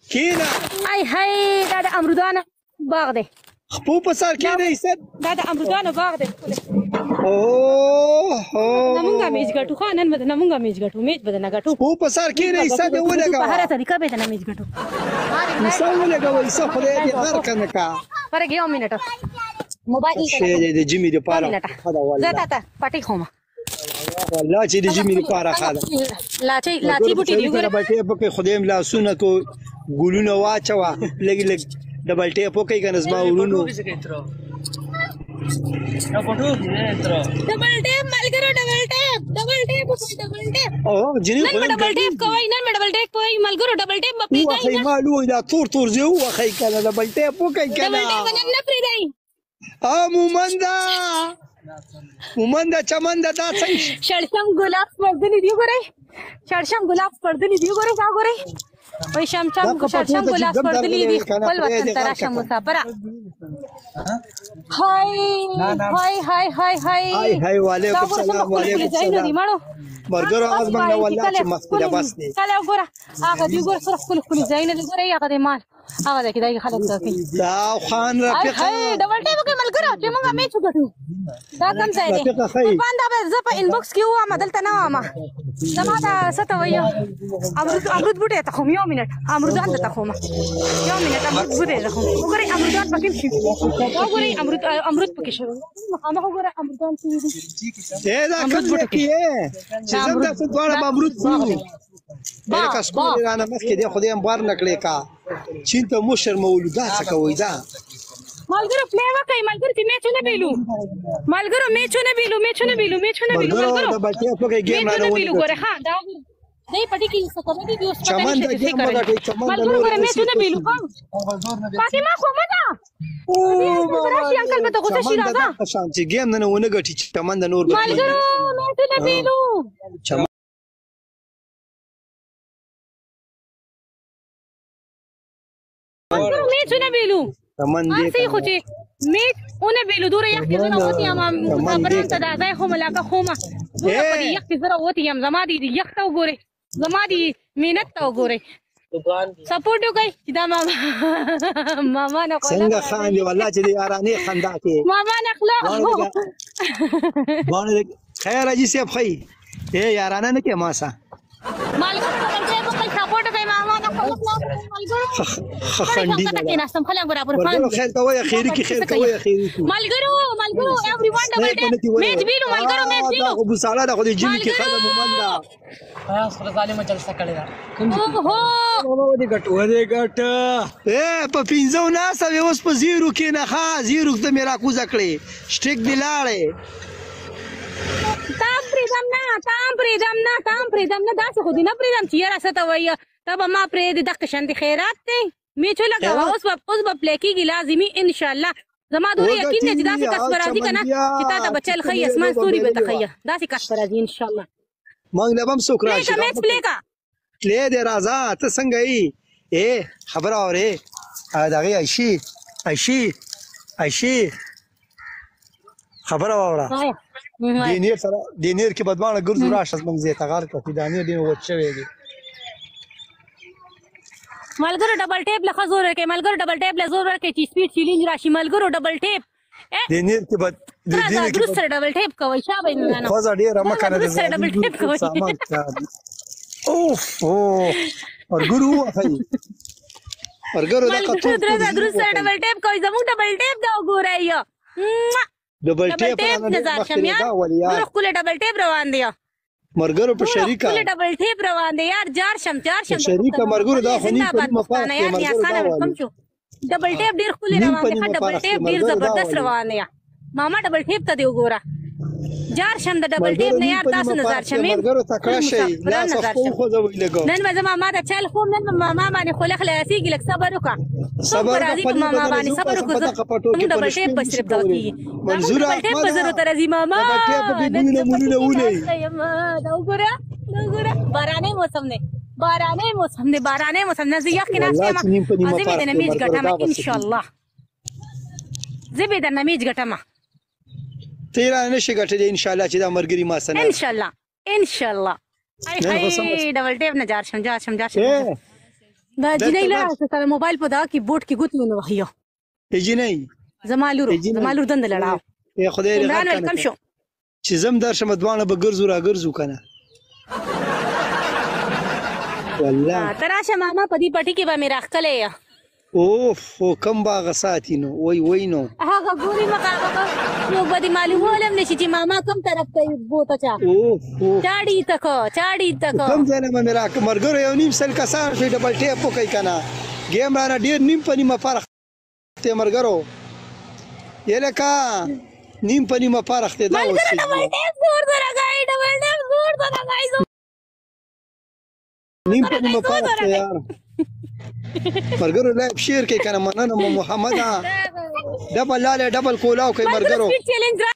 کینا. آی های، دا د امرودانو باغ دی. خپو په سر کې نه ایسد. دا د امرودانو باغ دی. اوه هو، نمونږه میج ګټو خو نن به نمونږه میج ګټو، میج به نه ګټو. خپو په سر کې نه ایسد ولګا. په هره طریقه به نه میج ګټو. ایسد ولګا، ایسد خدای دې غرق نه کا. فرق یو منټ، موبایل شه دې جمی دې پاره. زه تا ته پټي خومه والله چې د جمی لپاره خاله. لاچي لاچي بوټي دی وګوره. ډبل ټیپ کې خدایم لاسونه کو ګلونه واچوا، لګ لګ ډبل ټیپ وکي کنه زما ورونو. ډبل ټیپ ملګرو، ډبل ټیپ، ډبل ټیپ، ډبل ټیپ. او جنې نن ډبل ټیپ کوي، نن ډبل ټیپ کوي ملګرو، ډبل ټیپ په پیدا. مالو دا تور تور زیو وخی کنه، ډبل ټیپ وکي کنه. ډبل ټیپ نن نه پریدای. ا مومندا مومندا چمندا، دا څنګه شړشم ګلاب پردنی دی ګورئ، شړشم ګلاب پردنی دی ګورئ، دا ګورئ. وای شمشم شړشم ګلاب پردنی دی، خپل وطن ته راشه مسافره. های های های های های های های. وعلیکم السلام، وعلیکم السلام مرګرو. اواز موږ والله چې مخکې د بس دی. کله وګوره هغه دی، ګوره سره خپل خپل ځایونه دی ګوره، هغه دی مال هغه دی کې خلک کوي. دا خان رفیق هاي ډبل ټیپ کې ملګرو چې موږ میچ وګټو. دا کوم ځای دی قربان؟ دا زه په انباکس کې وایم، دلته نه وایم. زما دا څه ته وایو، امرود، امرود بوټی ته خوم. یو منټ، امرودان ته خوم. یو منټ، امرود بوټی ته خوم. وګورئ امرودان پکې شي، وګورئ امرود، امرود پکې شي. مخامخ وګوره امرودان شي. اے دا کوم ځای کې چې زم تاسو دواړه امرود خورو؟ لکه سکول رانه مخکې دی، خدای هم بار نکړې کا چین ته مو شرمولو. دا څه کوي دا؟ ملګرو پلی وکړئ ملګرو، چې میچونه بیلو ملګرو، میچونه بیلو، میچونه بیلو، میچونه بیلو ملګرو. د بلټیا په ګیم نه بیلو ګوره. ها دا دې پټی کې څه کوي دی اوس؟ پته نشته چې کوي ملګرو. ګوره میچونه بیلو. فاطمه خو مده او راشي، انکل به ته غوسه شي. راځه چې ګیم نه ونه غټي، چمن د نور ملګرو میچونه بیلو. ملګرو میچونه بیلو. چمن دې څه خو چې میچ اونه بیلو. دوره یخ کې زره وتی یم مسافران ته، دا ځای خو ملاقه خو ما دوره په دې یخ کې زره وتی یم. زما دې یخ ته وګورئ، زما دې مهنت ته وګورئ. سپورټ وکړئ چې دا ماما ماما نه څنګه خان دی والله چې د یارانې خندا کې ماما نه خلا باندې. خیر اجي صاحب خی اے یارانه نه کې ما سره مالګرو سپورټ کوي ماما نه خلا. خخندي ناستم خلک برابر خان. خیر کوي، اخیری کې خیر کوي، اخیری کې ملګرو. ملګرو ایوری ون ډبل ټیپ میچ بیلو ملګرو، میچ بیلو. دا خو بوساړه دا خو د جیمی کې خاله مومندا تاسو ظالمه جلسه کړې ده. اوهو ودې ګټ، ودې ګټ. اے په پینځو ناسه اوس په زیرو کې نه ښا زیرو ته مې راکوزه کړې، شټیک دی لاړې. تام پرېدم نه، تام پرېدم نه، تام پرېدم نه. داسې خو دې نه پرېدم چې یاره څه ته وایي، ته به ما پرېږدې. دقه شان دې خیرات دی، میچ ولګوه. اوس به، اوس به پلی کېږي لازمي ان شاء الله. زما دومره یقین دی چې داسې کس به راځي که نه چې تا ته به چل ښیي، اسمان ستوري به ته ښیي. داسې کس به راځي ان شاء الله. موږ له به هم څوک راشي. پلی که میچ، پلی که تلې دی. راځه، ته څنګه یې؟ اے خبره اورې دغې عایشې، عایشې، عایشې خبره واوره. د نیر سره د نیر کې بدواڼه ګرځو، راشه زموږ ځای ته غر کړه. دا نیر ډېر وچ شوی دی. ملګرو ډبل ټیپ له زور ورکړئ ملګرو، ډبل ټیپ له زور ورکړئ چې سپیډ چیلنج راشي ملګرو. ډبل ټیپ د نیر کې بد د دې کې درست ډبل ټیپ کوي. شابه نه خوځه ډیره مکه نه سره ډبل ټیپ کوي. اوف اوف ورګرو وخی ورګرو دا کتو درست سره ډبل ټیپ کوي. زموږ ډبل ټیپ دا وګورئ، ډبل ټیپ نظر شمیان. نور خپل ډبل ټیپ روان دی مرګرو په شریکه، خپل ډبل ټیپ روان دی یار. جار شم، جار شم شریکه مرګرو. دا خو نیم په یار اسانه کم شو. ډبل ټیپ ډیر خپل روان دی، ډبل ټیپ ډیر زبردست روان دی. ماما ډبل ټیپ ته دی وګوره. جار شم د ډبل ټیپ نه یار، تاسو نظر شمیم مرګرو تکړه شي. لاس خپل خوځوي لګو. نن به زما ما د چل خو نن ماما باندې خوله خلاصيږي. لک صبر وکړه، صبر راځي په ماما باندې، صبر وکړه. موږ ډبل ټیپ په صرف دغه کیږي. منظور ډبل ټیپ په ضرورت راځي ماما. ډبل ټیپ په ګولونه مولونه ولې. دا وګوره، دا وګوره، باراني موسم دی، باراني موسم دی، باراني موسم نه. زه یخ کې ناست یم، زه به د نمیج ګټم ان شاء الله. زه به د نمیج ګټم. تیرا نه شي ګټلی ان شاء الله چې دا مرګري ما سره ان شاء الله، ان شاء الله. نن خو سم هاي ډبل ټیپ نه جار شم جار شم جار شم. اے دا جنۍ دلته لړه سره موبایل په دا کې بوټ کې ګوت ونه وهیو. جنۍ زما لور، جنۍ. زما لور دند لړاو. اے خدای دې عمران غرق ویلکم کنه شو. چې زم درشم دواړه به ګرځو را ګرځو کنه والله. ته راشه ماما، په دې پټي کې به مې راښکلی یې. اوف، خو کم باغ ساتي نو وای وای نو. هغه ګوري مخامخ نو به دې معلومول هم نشي چې ماما کوم طرف ته بوته چا. اوف اوف. چاړي تکو چاړي تکو. کم ځای نه به مې راک مرګرو. 1.5 کسان شوي، ډبل ټیپ وکړئ که نه ګیم رانه ډېر نیم په نیمه فرق دی مرګرو، یې لکه نیم په نیمه فرق دی دا اوس. ملګرو ډبل ټیپ زور سره کوي، ډبل ټیپ زور سره کوي. نیم په نیمه فرق دی یار. مرګرو لایف شیر کوي که نه. مننه محمده، ډبل لاله ډبل کولاو کوي ملګرو مرګرو. سپیډ چیلنج را